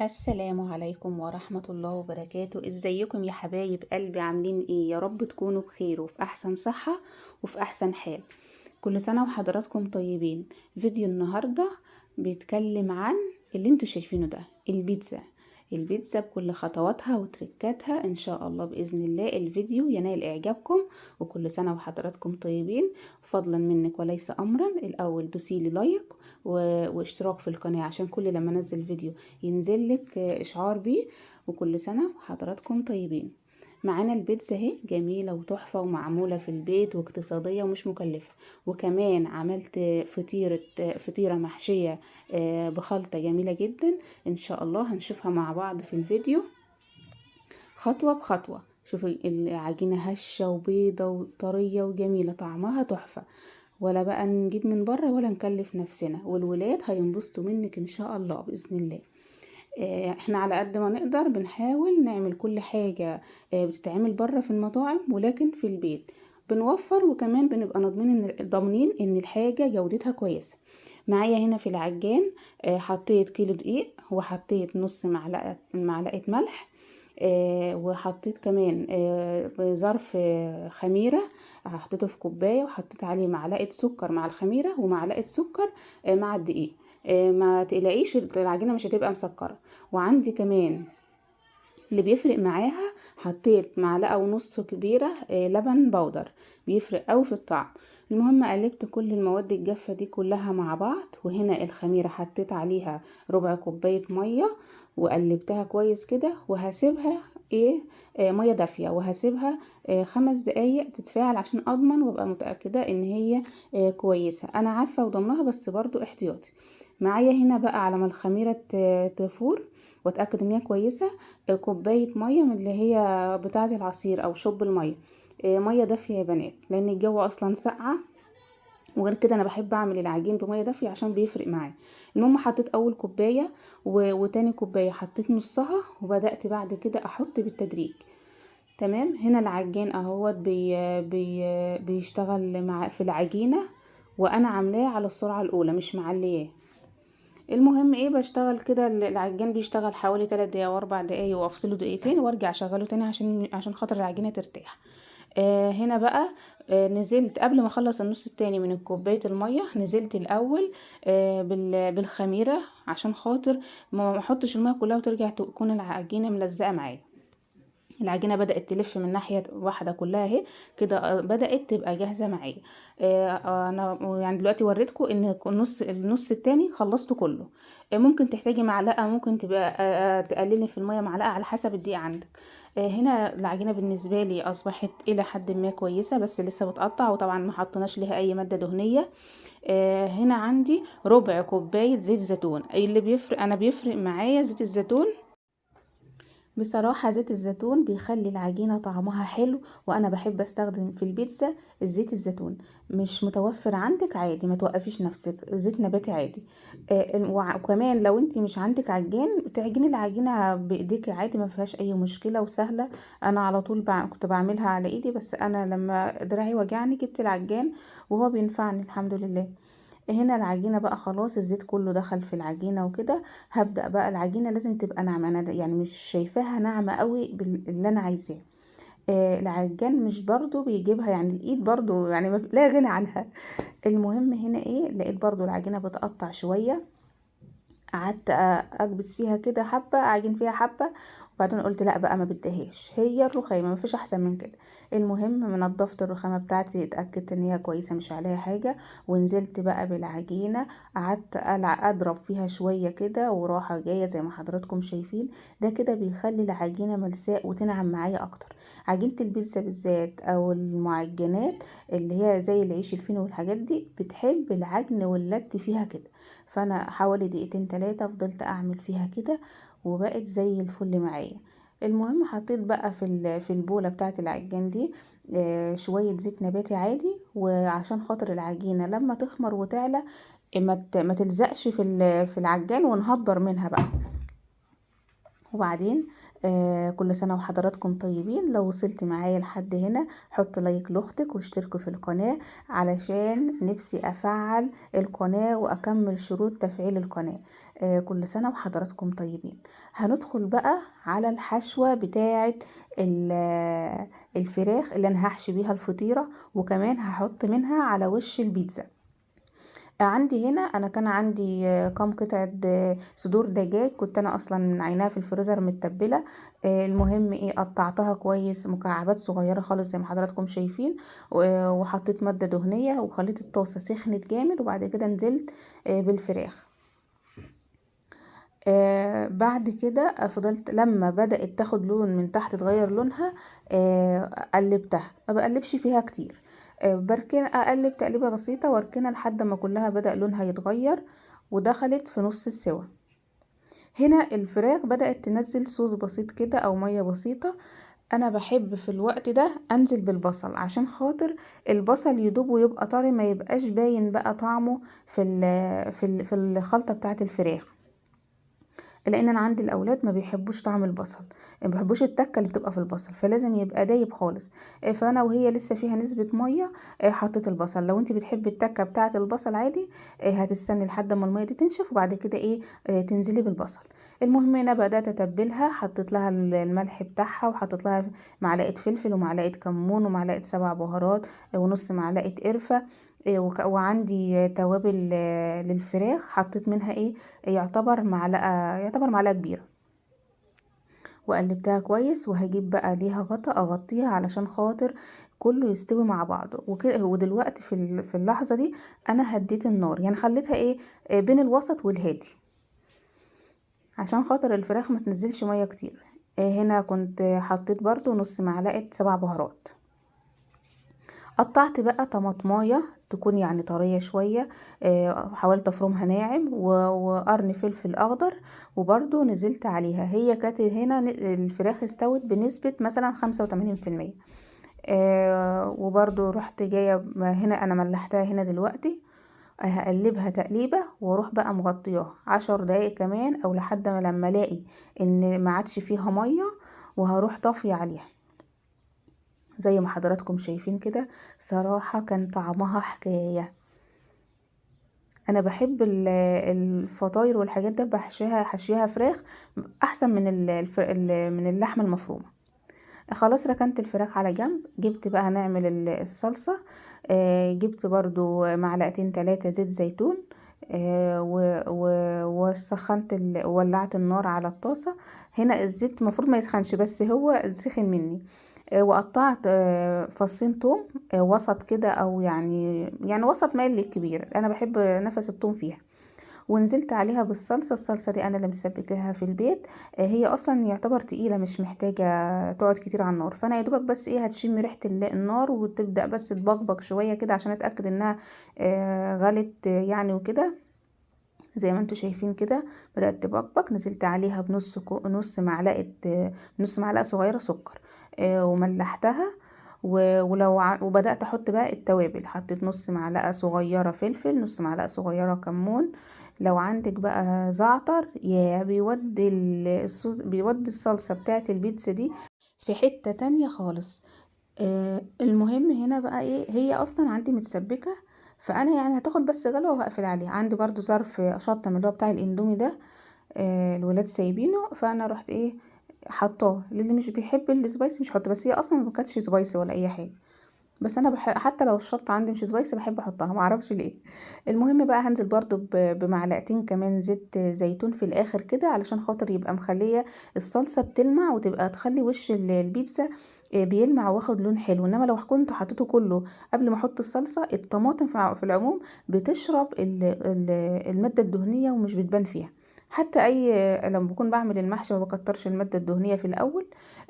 السلام عليكم ورحمة الله وبركاته. ازيكم يا حبايب قلبي؟ عاملين ايه؟ يا رب تكونوا بخير وفي احسن صحة وفي احسن حال. كل سنة وحضراتكم طيبين. فيديو النهاردة بيتكلم عن اللي انتوا شايفينه ده، البيتزا. البيتزا بكل خطواتها وتركاتها. ان شاء الله بإذن الله الفيديو ينال اعجابكم، وكل سنة وحضراتكم طيبين. فضلا منك وليس امرا، الاول دوسيلي like واشتراك في القناة عشان كل لما انزل فيديو ينزل لك اشعار بيه. وكل سنة وحضراتكم طيبين. معانا البيتزا اهي، جميلة وتحفة ومعمولة في البيت واقتصادية ومش مكلفة. وكمان عملت فطيرة محشية بخلطة جميلة جدا، ان شاء الله هنشوفها مع بعض في الفيديو خطوة بخطوة. شوفي العجينة هشة وبيضة وطرية وجميلة، طعمها تحفة، ولا بقى نجيب من بره ولا نكلف نفسنا، والولاد هينبسطوا منك ان شاء الله بإذن الله. احنا على قد ما نقدر بنحاول نعمل كل حاجة بتتعمل بره في المطاعم، ولكن في البيت بنوفر، وكمان بنبقى ضامنين ان الحاجة جودتها كويسة. معايا هنا في العجان حطيت كيلو دقيق، وحطيت نص معلقة ملح، وحطيت كمان ظرف خميرة، حطيته في كوباية، وحطيت عليه معلقة سكر مع الخميرة ومعلقة سكر مع الدقيق. ما تقلقيش العجينة مش هتبقى مسكرة. وعندي كمان اللي بيفرق معاها، حطيت معلقة ونص كبيرة لبن بودر، بيفرق قوي في الطعم. المهم قلبت كل المواد الجافة دي كلها مع بعض، وهنا الخميرة حطيت عليها ربع كوباية مية وقلبتها كويس كده، وهسيبها مية دافية، وهسيبها 5 دقايق تتفاعل عشان اضمن وابقى متأكدة ان هي كويسة. انا عارفة وضمنها، بس برضو احتياطي. معايا هنا بقى على ما الخميرة تفور واتأكد ان هي كويسة، كوباية مية من اللي هي بتاعة العصير او شوب المية، مية دافية يا بنات، لان الجو اصلا ساقعة، وغير كده انا بحب اعمل العجين بمية دافية عشان بيفرق معايا. المهم حطيت اول كوباية وتاني كوباية حطيت نصها، وبدأت بعد كده احط بالتدريج. تمام. هنا العجين اهوت بيشتغل في العجينة، وانا عاملاه على السرعة الاولى مش معلياه. المهم بشتغل كده، العجان بيشتغل حوالي 3 دقايق او 4 دقايق، وافصله دقيقتين وارجع اشغله تاني عشان خاطر العجينة ترتاح. هنا بقى نزلت قبل ما اخلص النص التاني من كوباية المية، نزلت الاول بالخميرة عشان خاطر ما احطش المية كلها وترجع تكون العجينة ملزقة معايا. العجينة بدأت تلف من ناحية واحدة كلها اهي كده، بدأت تبقى جاهزة معايا. انا دلوقتي وريتكم ان النص التاني خلصته كله. ممكن تحتاجي معلقة، ممكن تبقى تقللي في المية معلقة على حسب الدقيق عندك. هنا العجينة بالنسبة لي اصبحت الى حد ما كويسة، بس لسه بتقطع، وطبعا ما حطيناش ليها اي مادة دهنية. هنا عندي ربع كوباية زيت زيتون. اللي بيفرق، انا بيفرق معايا زيت الزيتون بصراحة. زيت الزيتون بيخلي العجينة طعمها حلو، وانا بحب استخدم في البيتزا الزيت الزيتون. مش متوفر عندك عادي، ما توقفيش نفسك، زيت نباتي عادي. وكمان لو انتي مش عندك عجان تعجني العجينة بايديكي عادي، ما فيهاش اي مشكلة وسهلة. انا على طول كنت بعملها على ايدي، بس انا لما دراعي وجعني جبت العجان وهو بينفعني الحمد لله. هنا العجينة بقى خلاص الزيت كله دخل في العجينة وكده. هبدأ بقى العجينة لازم تبقى ناعمة، انا مش شايفاها ناعمة قوي باللي انا عايزاه. العجان مش برضو بيجيبها، الايد برضو لا غنى عنها. المهم هنا لقيت برضو العجينة بتقطع شوية، قعدت اكبس فيها كده حبة، اعجن فيها حبة، وبعدين قلت لا بقى ما بديهاش، هي الرخامة ما فيش احسن من كده. المهم نضفت الرخامة بتاعتي، اتأكدت ان هي كويسة مش عليها حاجة، ونزلت بقى بالعجينة، قعدت اضرب فيها شوية كده وراحة جاية زي ما حضراتكم شايفين. ده كده بيخلي العجينة ملساء وتنعم معايا اكتر. عجينة البيتزا بالذات او المعجنات اللي هي زي العيش الفينو والحاجات دي بتحب العجن واللت فيها كده، فانا حوالي دقيقتين تلاتة فضلت اعمل فيها كده وبقت زي الفل معايا. المهم حطيت بقى في البولة بتاعت العجان دي شوية زيت نباتي عادي، وعشان خاطر العجينة لما تخمر وتعلى ما تلزقش في العجان ونهدر منها بقى. وبعدين كل سنة وحضراتكم طيبين. لو وصلت معايا لحد هنا حط like لاختك واشتركوا في القناة، علشان نفسي افعل القناة واكمل شروط تفعيل القناة. كل سنة وحضراتكم طيبين. هندخل بقى على الحشوة بتاعة الفراخ اللي انا هحشي بيها الفطيرة، وكمان هحط منها على وش البيتزا. عندي هنا انا كان عندي كام قطعة صدور دجاج كنت انا اصلا عيناها في الفريزر متبلة. المهم قطعتها كويس مكعبات صغيرة خالص زي ما حضراتكم شايفين، وحطيت مادة دهنية وخليت الطاسة سخنت جامد، وبعد كده نزلت بالفراخ. بعد كده فضلت لما بدأت تاخد لون من تحت تغير لونها، قلبتها، ما بقلبش فيها كتير، بركن اقلب تقليبه بسيطة واركنها لحد ما كلها بدأ لونها يتغير ودخلت في نص السوا. هنا الفراخ بدأت تنزل صوص بسيط كده او مية بسيطة. انا بحب في الوقت ده انزل بالبصل عشان خاطر البصل يدوب ويبقى طري، ما يبقاش باين بقى طعمه في الخلطة بتاعه الفراخ، لان انا عندي الاولاد ما بيحبوش طعم البصل، ما بيحبوش التكه اللي بتبقى في البصل، فلازم يبقى دايب خالص. فانا وهي لسه فيها نسبه مية حطيت البصل. لو انت بتحبي التكه بتاعه البصل عادي، هتستني لحد ما المية دي تنشف وبعد كده تنزلي بالبصل. المهم هنا بدات اتبلها، حطيت لها الملح بتاعها، وحطيت لها معلقه فلفل ومعلقة كمون ومعلقة 7 بهارات، ونص معلقه قرفه، وعندي توابل للفراخ حطيت منها يعتبر معلقه كبيرة، وقلبتها كويس. وهجيب بقى ليها غطا اغطيها علشان خاطر كله يستوي مع بعضه وكده. ودلوقتي في اللحظة دي انا هديت النار، يعني خليتها بين الوسط والهادي عشان خاطر الفراخ ما تنزلش مية كتير. هنا كنت حطيت برضو نص معلقه 7 بهارات. قطعت بقى طماطمايه تكون طرية شوية، حاولت افرمها ناعم، وقرن فلفل اخضر، وبرده نزلت عليها. هي كانت هنا الفراخ استوت بنسبة مثلا خمسة وتمانين في المية. وبرده رحت جاية هنا انا ملحتها هنا دلوقتي، هقلبها تقليبه واروح بقى مغطياها 10 دقايق كمان، او لحد ما لما الاقي ان ما عادش فيها مية، وهروح طافية عليها زي ما حضراتكم شايفين كده. صراحة كان طعمها حكاية. انا بحب الفطاير والحاجات ده، حشيها فراخ احسن من اللحمة المفرومة. خلاص ركنت الفراخ على جنب. جبت بقى هنعمل الصلصة. جبت برضو معلقتين 3 زيت زيتون، وسخنت وولعت النار على الطاسة. هنا الزيت المفروض ما يسخنش، بس هو سخن مني. وقطعت فصين توم، وسط كده، او يعني وسط مايل للكبير، انا بحب نفس التوم فيها. ونزلت عليها بالصلصة. الصلصة دي انا اللي مسبكاها في البيت، هي اصلا يعتبر تقيلة مش محتاجة تقعد كتير على النار، فانا يا دوبك بس هتشم ريحة النار وتبدأ بس تبقبق شوية كده عشان اتأكد انها غلت وكده. زي ما انتوا شايفين كده بدأت تبقبق. نزلت عليها بنص نص معلقة، نص معلقة صغيرة سكر، وملحتها، وبدأت احط بقى التوابل. حطيت نص معلقة صغيرة فلفل، نص معلقة صغيرة كمون، لو عندك بقى زعتر يا بيودي الصوص، بيودي الصلصة بتاعت البيتزا دي في حتة تانية خالص. المهم هنا بقى هي اصلا عندي متسبكة، فانا هتاخد بس غلوة وهقفل عليها. عندي برضو ظرف شطة من اللي هو بتاع الاندومي ده، الولاد سايبينه، فانا رحت حطاه. للي مش بيحب ال spicy مش حطه، بس هي اصلا ما كانتش spicy ولا اي حاجة، بس انا حتى لو الشطه عندي مش spicy بحب احطها، ما اعرفش ليه. المهم بقى هنزل برضو بمعلقتين كمان زيت زيتون في الاخر كده، علشان خاطر يبقى مخليه الصلصه بتلمع وتبقى تخلي وش البيتزا بيلمع واخد لون حلو. انما لو كنت حطيته كله قبل ما احط الصلصه، الطماطم في العموم بتشرب المادة الدهنية ومش بتبان فيها. حتى لما بكون بعمل المحشي ما بكترش المادة الدهنية في الاول،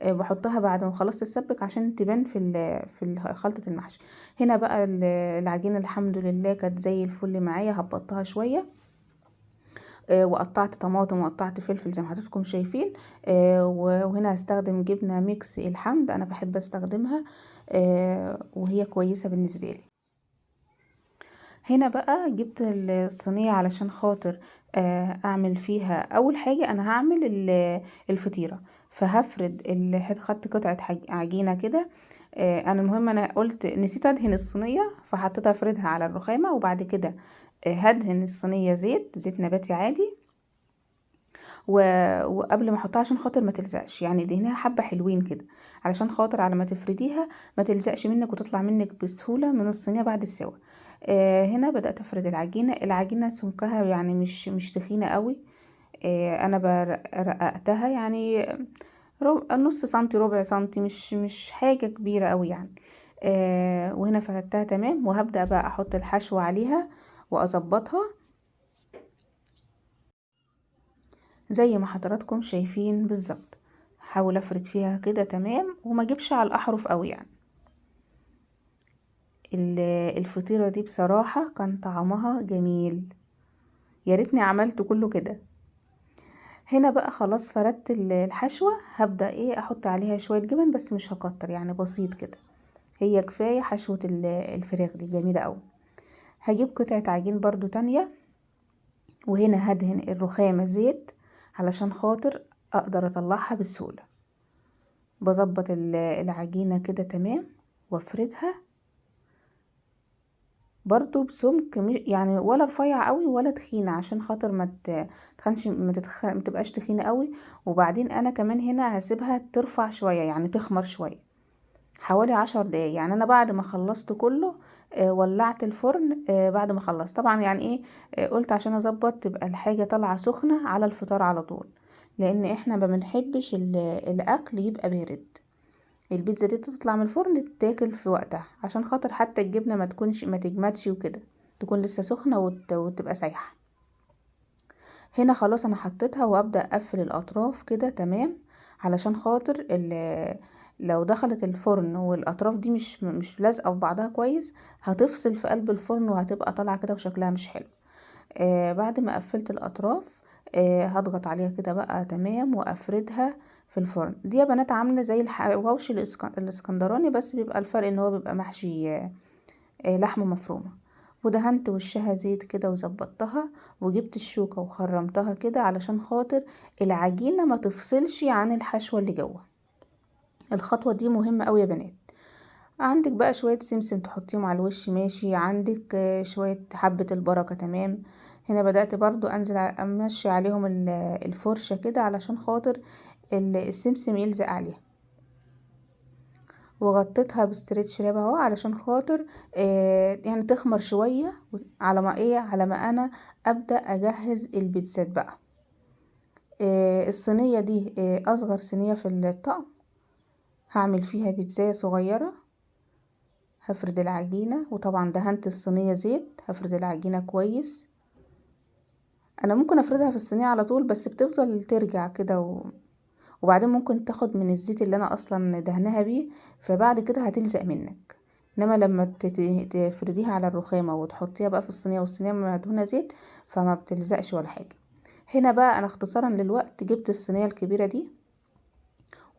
بحطها بعد ما خلصت السبك عشان تبان في خلطه المحشي. هنا بقى العجينة الحمد لله كانت زي الفل معايا، هبطتها شوية، وقطعت طماطم وقطعت فلفل زي ما حضراتكم شايفين. وهنا هستخدم جبنه ميكس الحمد، انا بحب استخدمها، وهي كويسة بالنسبة لي. هنا بقى جبت الصينية علشان خاطر اعمل فيها. اول حاجة انا هعمل الفطيره، فهفرد خدت قطعه عجينه كده. انا المهم انا قلت نسيت ادهن الصينية، فحطيتها افردها على الرخامه، وبعد كده هدهن الصينية زيت نباتي عادي، وقبل ما احطها عشان خاطر ما تلزقش، يعني دهنيها حبه حلوين كده علشان خاطر على ما تفرديها ما تلزقش منك وتطلع منك بسهولة من الصينية بعد السوا. هنا بدات افرد العجينة. العجينة سمكها يعني مش تخينة قوي، انا رققتها يعني نص سنتي ربع سنتي، مش حاجة كبيرة قوي يعني. وهنا فردتها تمام، وهبدا بقى احط الحشو عليها واظبطها زي ما حضراتكم شايفين بالظبط. هحاول افرد فيها كده تمام، وما اجيبش على الاحرف قوي يعني. الفطيره دي بصراحة كان طعمها جميل، يا ريتني عملت كله كده. هنا بقى خلاص فردت الحشوه، هبدا احط عليها شوية جبن، بس مش هكتر يعني بسيط كده، هي كفاية حشوه الفراخ دي جميلة قوي. هجيب قطعه عجين برضو تانية، وهنا هدهن الرخامه زيت علشان خاطر اقدر اطلعها بسهولة. بظبط العجينة كده تمام، وافردها برضو بسمك يعني ولا رفيع قوي ولا تخينة، عشان خاطر ما تخنش، ما تبقاش تخينة قوي. وبعدين انا كمان هنا هسيبها ترفع شوية، يعني تخمر شوية حوالي 10 دقايق. يعني انا بعد ما خلصت كله، ولعت الفرن، بعد ما خلصت طبعا يعني ايه، قلت عشان اظبط تبقى الحاجة طالعه سخنة على الفطار على طول، لان احنا ما بنحبش الاكل يبقى بارد. البيتزا دي تطلع من الفرن تتاكل في وقتها، عشان خاطر حتى الجبنة ما تكونش ما تجمدش وكده، تكون لسه سخنة وتبقى سايحه. هنا خلاص انا حطيتها، وابدا اقفل الاطراف كده تمام، علشان خاطر لو دخلت الفرن والاطراف دي مش لازقه في بعضها كويس، هتفصل في قلب الفرن وهتبقى طالعه كده وشكلها مش حلو. بعد ما قفلت الاطراف، هضغط عليها كده بقى تمام، وافردها في الفرن. دي يا بنات عامله زي الحواوشي الاسكندراني، بس بيبقى الفرق ان هو بيبقى محشي، لحمه مفرومه. ودهنت وشها زيت كده وظبطتها، وجبت الشوكة وخرمتها كده علشان خاطر العجينة ما تفصلش عن الحشوه اللي جوه. الخطوة دي مهمة قوي يا بنات. عندك بقى شوية سمسم تحطيهم على الوش ماشي، عندك شوية حبه البركة تمام. هنا بدات برضو انزل امشي عليهم الفرشة كده علشان خاطر السمسم يلزق عليها، وغطيتها ب stretch wrap اهو علشان خاطر يعني تخمر شوية على ما ايه، على ما انا ابدا اجهز البيتزات بقى. الصينية دي، اصغر صينية في الطقم، هعمل فيها بيتزاية صغيرة. هفرد العجينة، وطبعا دهنت الصينية زيت، هفرد العجينة كويس. انا ممكن افردها في الصينية على طول، بس بتفضل ترجع كده وبعدين ممكن تاخد من الزيت اللي انا اصلا دهنها بيه، فبعد كده هتلزق منك. انما لما تفرديها على الرخامة وتحطيها بقى في الصينية، والصينية مدهونة زيت، فما بتلزقش ولا حاجة. هنا بقى انا اختصارا للوقت جبت الصينية الكبيرة دي،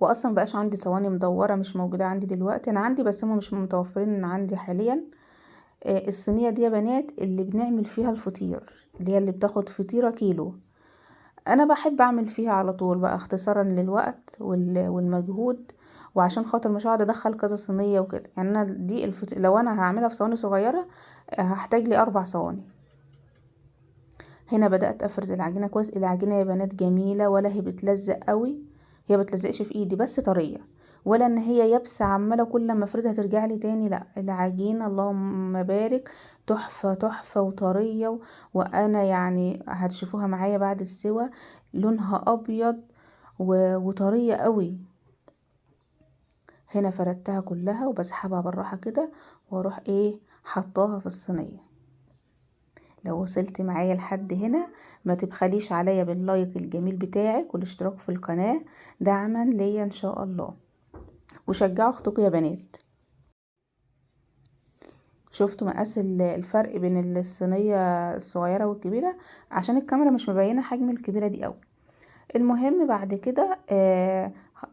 واصلا مبقاش عندي صواني مدورة، مش موجودة عندي دلوقتي، انا عندي بس هم مش متوفرين عندي حاليا. الصينية دي يا بنات اللي بنعمل فيها الفطير، اللي هي اللي بتاخد فطيرة كيلو، انا بحب اعمل فيها على طول بقى اختصارا للوقت والمجهود، وعشان خاطر مش هقعد ادخل كذا صينية وكده. يعني انا دي لو انا هعملها في صواني صغيرة، هحتاج لي 4 صواني. هنا بدأت افرد العجينة كويس. العجينة يا بنات جميلة، ولا هي بتلزق قوي، هي بتلزقش في ايدي بس طرية، ولا ان هي يابسة عمالة كل ما افردها ترجع لي تاني، لا العجينة اللهم بارك تحفة تحفة وطرية، وانا يعني هتشوفوها معايا بعد السوا، لونها ابيض وطرية قوي. هنا فردتها كلها وبسحبها بالراحة كده، واروح حطاها في الصينية. لو وصلت معايا لحد هنا ما تبخليش عليا باللايك الجميل بتاعك والاشتراك في القناة دعما ليا ان شاء الله، وشجعوا اختكم يا بنات. شفتوا مقاس الفرق بين الصينية الصغيرة والكبيرة؟ عشان الكاميرا مش مبينة حجم الكبيرة دي قوي. المهم بعد كده،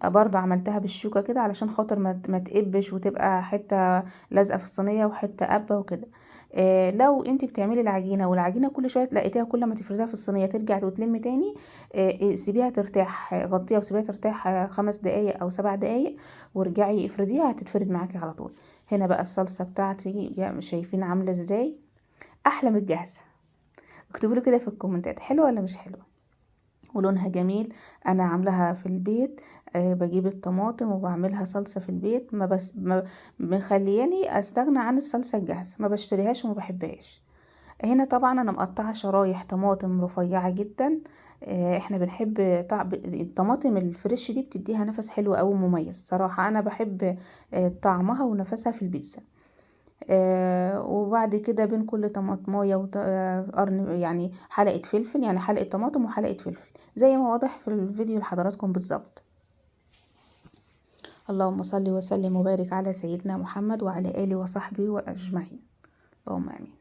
برضه عملتها بالشوكة كده علشان خاطر ما تقبش وتبقى حتة لازقة في الصينية وحتة قبة وكده. لو انت بتعملي العجينة والعجينه كل شوية لقيتيها كل ما تفرديها في الصينية ترجع وتلم تاني، سيبيها ترتاح، غطيها وسيبيها ترتاح 5 دقايق او 7 دقايق وارجعي افرديها، هتتفرد معاكي على طول. هنا بقى الصلصه بتاعتي شايفين عامله ازاي، احلى من الجاهزة. اكتبوا لي كده في الكومنتات حلوة ولا مش حلوة، ولونها جميل. انا عاملاها في البيت، بجيب الطماطم وبعملها صلصه في البيت، ما بس ما مخلياني استغنى عن الصلصه الجاهزة، ما بشتريهاش وما بحبهاش. هنا طبعا انا مقطعه شرايح طماطم رفيعة جدا، احنا بنحب الطماطم الفريش دي، بتديها نفس حلو قوي مميز صراحة. انا بحب طعمها ونفسها في البيتزا. وبعد كده بين كل طماطمايه قرن، يعني حلقة فلفل، يعني حلقة طماطم وحلقه فلفل زي ما واضح في الفيديو لحضراتكم بالظبط. اللهم صل وسلم وبارك على سيدنا محمد وعلى اله وصحبه واجمعين، اللهم امين.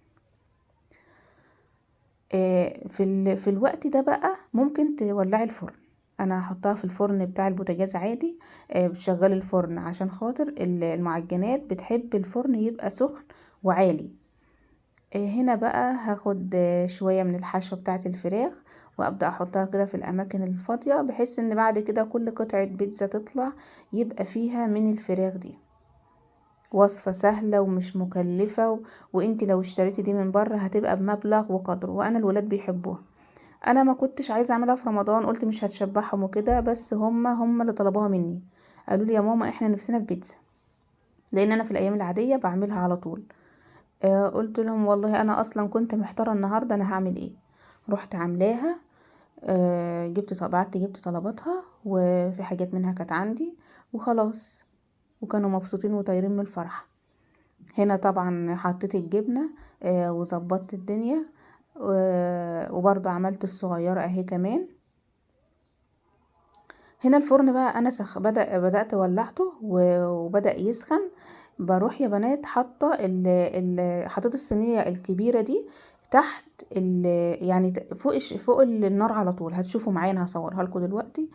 في الوقت ده بقى ممكن تولعي الفرن. انا هحطها في الفرن بتاع البوتاجاز عادي، بشغل الفرن عشان خاطر المعجنات بتحب الفرن يبقى سخن وعالي. هنا بقى هاخد شوية من الحشوة بتاعة الفراخ وابدأ احطها كده في الاماكن الفاضية، بحيث ان بعد كده كل قطعة بيتزا تطلع يبقى فيها من الفراخ دي. وصفة سهلة ومش مكلفة، وانت لو اشتريتي دي من بره هتبقى بمبلغ وقدره، وانا الولاد بيحبوها. انا ما كنتش عايزة اعملها في رمضان، قلت مش هتشبعهم وكده، بس هم اللي طلبوها مني، قالوا لي يا ماما احنا نفسنا في بيتزا، لان انا في الايام العادية بعملها على طول. قلت لهم والله انا اصلا كنت محتارة النهاردة انا هعمل ايه، رحت عاملاها. جبت طلباتها، وفي حاجات منها كانت عندي وخلاص، وكانوا مبسوطين وطايرين من الفرحة. هنا طبعا حطيت الجبنة، وظبطت الدنيا، وبرضو عملت الصغيرة اهي كمان. هنا الفرن بقى انا بدأت ولعته وبدأ يسخن. بروح يا بنات حاطة حطيت الصينية الكبيرة دي تحت يعني فوق فوق النار على طول، هتشوفوا معايا انا هصورها لكم دلوقتي،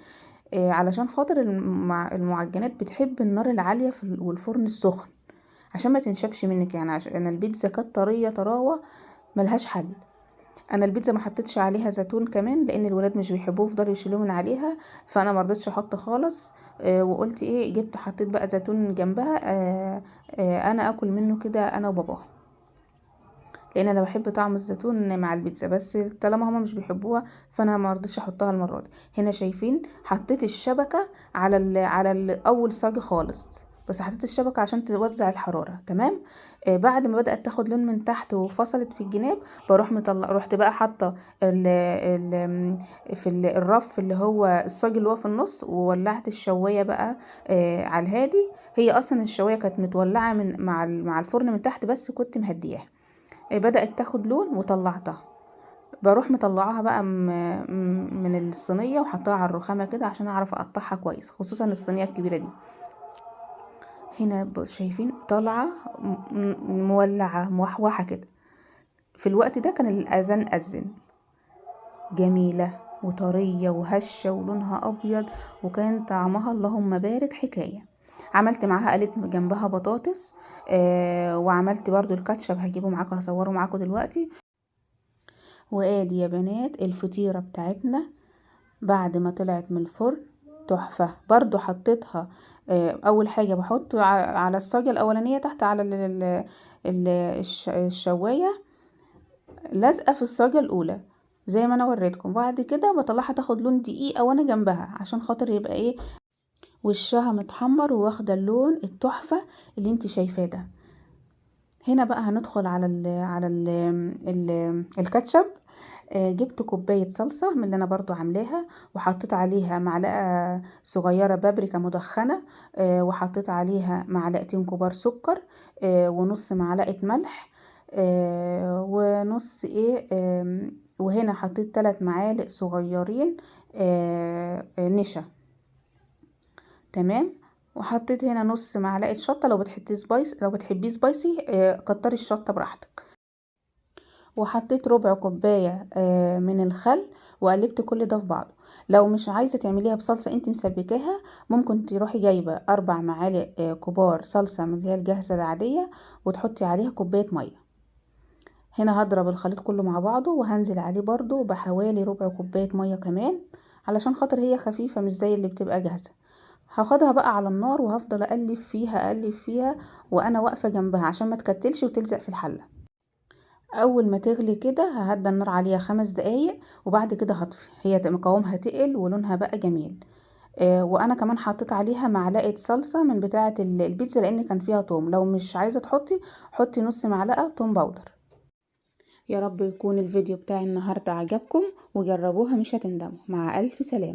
علشان خاطر المعجنات بتحب النار العالية في والفرن السخن عشان ما تنشفش منك، يعني عشان البيتزا كانت طرية طراوة ملهاش حل. انا البيتزا ما حطيتش عليها زيتون كمان لان الولاد مش بيحبوه، فضلوا يشيلوه من عليها، فانا ما رضيتش احط خالص. وقلت ايه، جبت حطيت بقى زيتون جنبها، انا اكل منه كده انا وباباها، لان انا بحب طعم الزيتون مع البيتزا، بس طالما هما مش بيحبوها فانا ما رضيتش احطها المرة دي. هنا شايفين حطيت الشبكة على اول صاج خالص، بس حطيت الشبكة عشان توزع الحرارة تمام. بعد ما بدات تاخد لون من تحت وفصلت في الجناب، بروح مطلع، رحت بقى حاطه في الرف اللي هو الصاج اللي هو في النص، وولعت الشوايه بقى على الهادي. هي اصلا الشوايه كانت متولعه من مع الفرن من تحت، بس كنت مهدياها. بدأت تاخد لون وطلعتها. بروح مطلعاها بقى من الصينية وحطها على الرخامة كده عشان اعرف اقطعها كويس، خصوصا الصينية الكبيرة دي. هنا شايفين طالعة مولعة موحوحة كده. في الوقت ده كان الأذان أذن. جميلة وطرية وهشة ولونها أبيض، وكان طعمها اللهم بارك حكاية. عملت معاها قالت جنبها بطاطس، وعملت برضو الكاتشب هجيبه معاكم هصوره معاكم دلوقتي. وادي يا بنات الفطيرة بتاعتنا بعد ما طلعت من الفرن تحفة. برضو حطيتها، اول حاجة بحط على الصاجة الاولانية تحت على الشواية لازقة في الصاجة الاولى زي ما انا وريتكم. بعد كده بطلعها تاخد لون دقيقة وانا جنبها عشان خاطر يبقى ايه وشها متحمر وواخده اللون التحفة اللي انت شايفاه ده. هنا بقى هندخل على الكاتشب. جبت كوباية صلصه من اللي انا برضو عاملاها، وحطيت عليها معلقه صغيرة بابريكا مدخنه، وحطيت عليها معلقتين كبار سكر، ونص معلقه ملح، ونص ايه، وهنا حطيت 3 معالق صغيرين نشا تمام. وحطيت هنا نص معلقه شطه، لو بتحبي spice، لو بتحبيه spicy، كتري الشطه براحتك. وحطيت ربع كوباية من الخل، وقلبت كل ده في بعضه. لو مش عايزه تعمليها بصلصه انت مسبكاها، ممكن تروحي جايبه 4 معالق كبار صلصه من اللي هي الجاهزة العادية، وتحطي عليها كوباية مية. هنا هضرب الخليط كله مع بعضه، وهنزل عليه برضو بحوالي ربع كوباية مية كمان علشان خاطر هي خفيفة مش زي اللي بتبقى جاهزة. هاخدها بقى على النار وهفضل اقلب فيها اقلب فيها وانا واقفة جنبها عشان ما تكتلش وتلزق في الحلة. اول ما تغلي كده ههدى النار عليها 5 دقايق وبعد كده هطفي. هي قوامها تقل ولونها بقى جميل. وانا كمان حطيت عليها معلقه صلصه من بتاعه البيتزا لان كان فيها توم. لو مش عايزه تحطي حطي نص معلقه توم powder. يا رب يكون الفيديو بتاع النهارده عجبكم وجربوها مش هتندموا. مع الف سلامه.